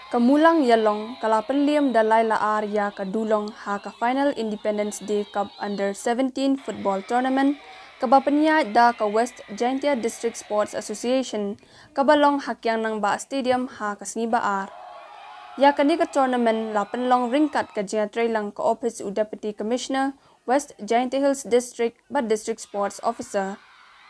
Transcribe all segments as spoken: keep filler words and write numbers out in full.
Ka Mulang Ïalong ka la pynliem da lai la ar ïa ka dulong ha ka final Independence Day Cup Under seventeen Football Tournament, kaba pynïaid da ka West Jaintia District Sports Association, kaba long ha Kiang Nangbah Stadium ha ka sngi ba ar. Ïa kane ka tournament la pynlong ryngkat ka jingïatreilang ka ophis u Deputy Commissioner West Jaintia Hills District bad District Sports Officer.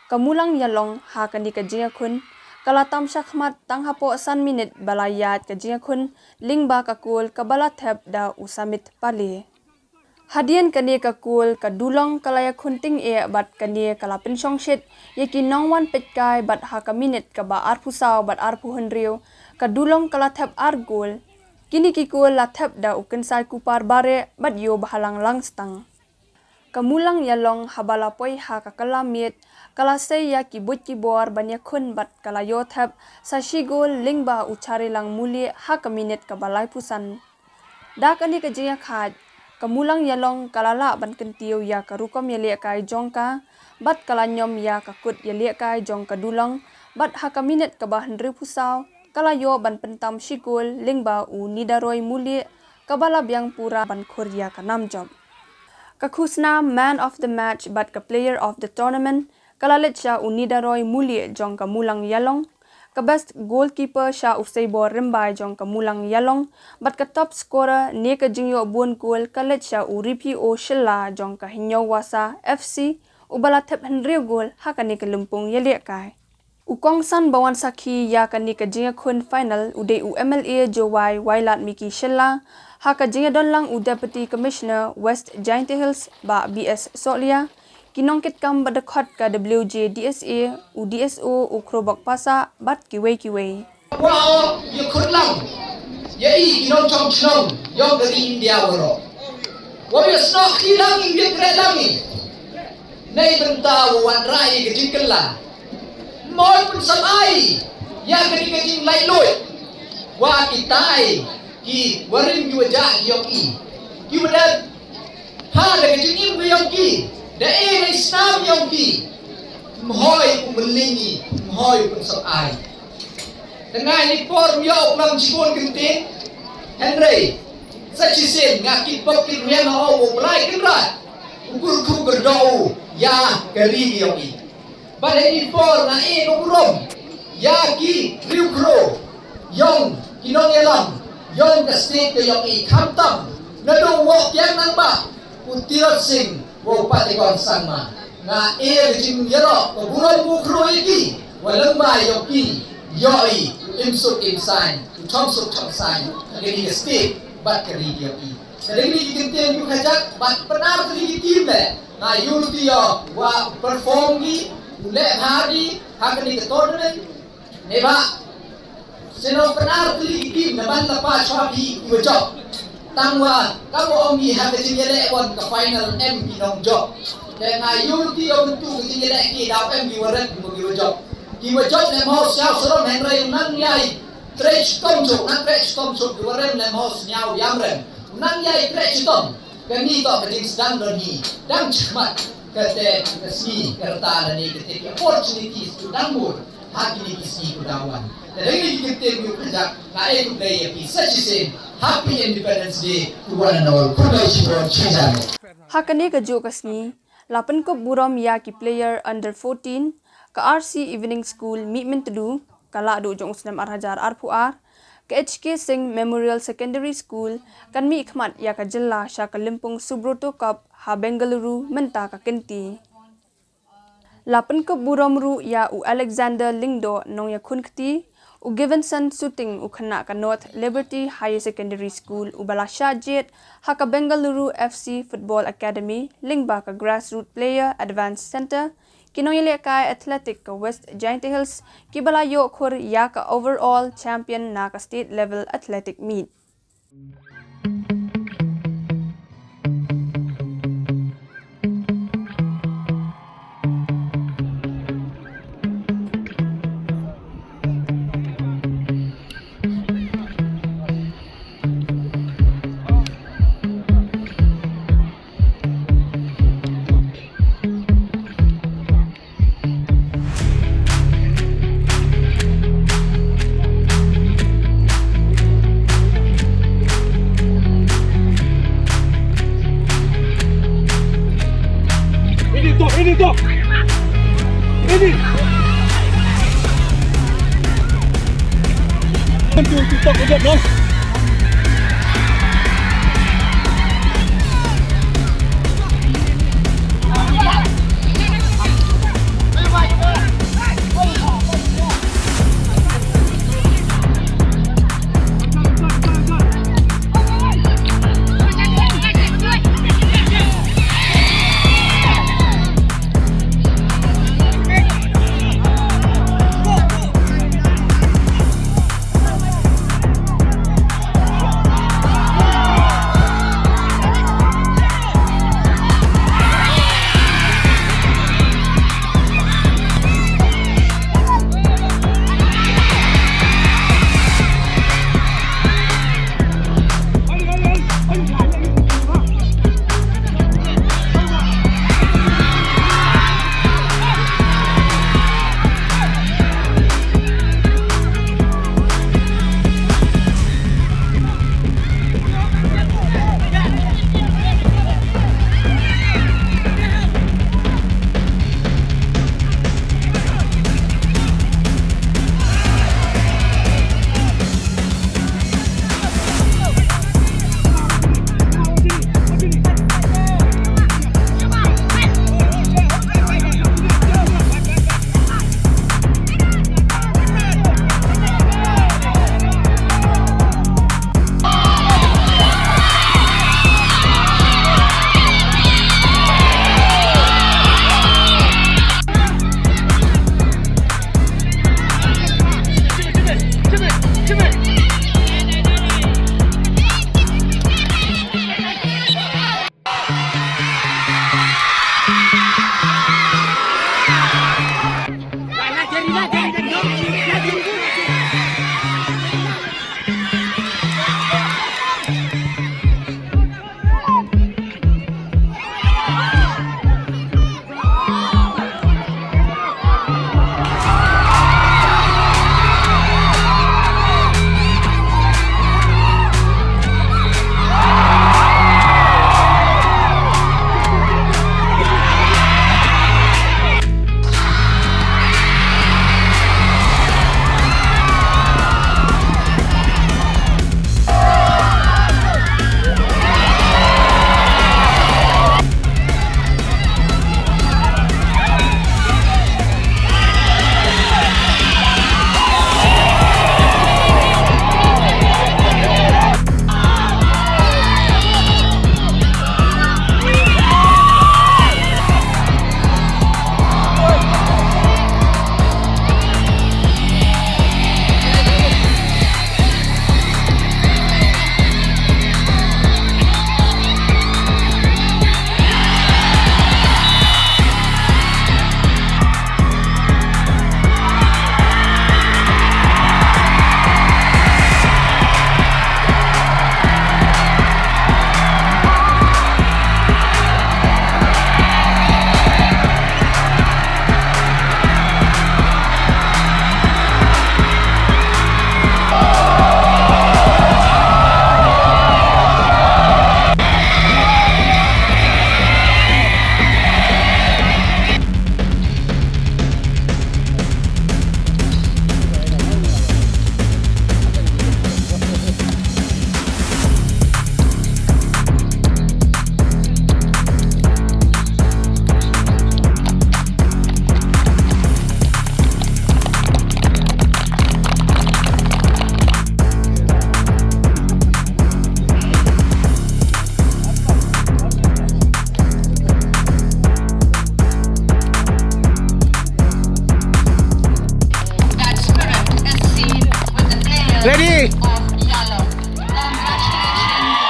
Ka Mulang Ïalong ha kane ka jingïakhun ka la tam shakhmat tang hapoh san minit ba la ïaid ka jingïakhun lyngba ka kol kaba la thep da u Samit Pale. Hadien kane ka kol ka dulong ka la ïakhun tyngeh bad kane ka la pynshongshit ïa ki nongwan peitkai bad ha ka minit kaba arphew saw bad arphew hynriew ka dulong ka la thep ar kol. Kine ki kol la thep da u Kynsai Kupar Bareh bad Ïew Bhalang Langstang. Ka Mulang Ïalong haba la poi ha ka kylla miet ka la sei ïa ki buit ki bor ban ïakhun bad ka la ïoh thep sa shi kol lyngba u Charilang Mulieh ha ka minit kaba laiphew san. Da kane ka jingïakhaid, ka Mulang Ïalong ka la lah ban kyntiew ïa ka rukom ïalehkai jong ka bad ka la ñiom ïa ka kut ïalehkai jong ka dulong bad ha ka minit kaba hynriewphew saw ka la ïoh ban pyntam shi kol lyngba u Nidaroi Mulieh kaba la biang pura ban khur ïa ka nam jop. Ka khusnam Man of the Match bad ka Player of the Tournament ka la leit sha u Nidaroi Mulieh jong ka Mulang Ïalong, ka Best Goalkeeper sha u Seibor Rymbai jong ka Mulang Ïalong bad ka Top Scorer ne ka jingïoh bun kol ka leit sha u Riphie-o Shylla jong ka Hynñiewwasa F C, uba la thep hynriew kol ha kane ka lympung ïalehkai. U kongsan ba wan sakhi ïa kane ka jingïakhun final u dei u M L A Jowai Wailadmiki Shylla, ha ka jingïadonlang u Deputy Commissioner West Jaintia Hills Bah B S Sohliya, ki nongkitkam ba dkhot ka W J D S A, u D S O u Khrobok Passah bad kiwei kiwei. Wa o ïakhun lang ïa i ki nongchong chnong ïong ka ri India waroh. Wa ïa snoh ki lang i ïa kre lang i. Nei bynta wa wan rai ka jingkylla. Moi pynsamai ïa ka ding ka jinglaitluid. Wa kitai ki warim ki wajah ïong i. Ki wadad ha da ka jingim ïong ki. Da e da i snam ïong ki. Mhoi u mling i, mhoi u pynsamai. Tengah ni por ïa u klam jibun kynting. Hynrei sa chisien nga kit pop kit riang o u Blai Kynrad. U kur kur kyrdoh u ïa ka ri ïong i. Bad ha i por nga e ka burom ïa ki riewkhro ïong ki nongïalam ïong ka state ka ïong i khamtam naduh u Woh Kiang Nangbah u Tirot Sing wa u Patikon Sangma. Nga e ka jingïaroh ka burom u khro ïa ki wa lem ba ïong ki ïoh i im suk im sain u chong suk chong sain ha ka ri ka state bad ka ri ïong i. Ka dei kine ki kyntien ïu khajak bad pynartylli ki team le nga ïu luti ïa wa perform ki u leh bha ki ha kane ka tournament. Ne ba seno pynartylli ki team na ban la pa chwa phi ki wa jop. Tang wa ka wa ong ki ha ka jingïaleh wan ka final em ki nong jop. Te nga ïu luti ïa u tu ka jingïaleh ki daw em ki wa ret ki wa jop. Ki wa jop ne mo siaw sarom hynrei nang ïai trei chitom chok nang trei chitom chok ki wa rem ne mo siaw ïam rem. Nang ïai trei chitom. Kani to ka jingsdang don hi dang chmat kate ka sngi ka rta lane kate ka opportunity to dang mut ha kini ki sngi ku dang wan. Te dei ni ki kate ku kajak nga e ku play ya ki sa chisien. Happy Independence Day to one and all. Khublei shibun, chijan. Ha kane ka juh ka sngi la pynkup burom ïa ki player under fourteen ka R C Evening School Mihmyntdu ka Lahduh jong u snem ar hajar arphew ar, ka H K Singh Memorial Secondary School kan mih khmat ïa ka jylla sha ka lympung Subroto Cup ha Bengaluru mynta ka kynti. La pynkup burom ruh ïa u Alexander Lyngdoh nongïakhun kti, u Givenson Suting u khynnah ka North Liberty Higher Secondary School uba la shah jied ha ka Bengaluru F C Football Academy lyngba ka Grassroot Player Advance Centre, ki nongïalehkai athletic ka West Jaintia Hills kiba la ïoh khur ïa ka overall champion na ka state level athletic meet. Stop. Ready. One, two, three, stop. Stop.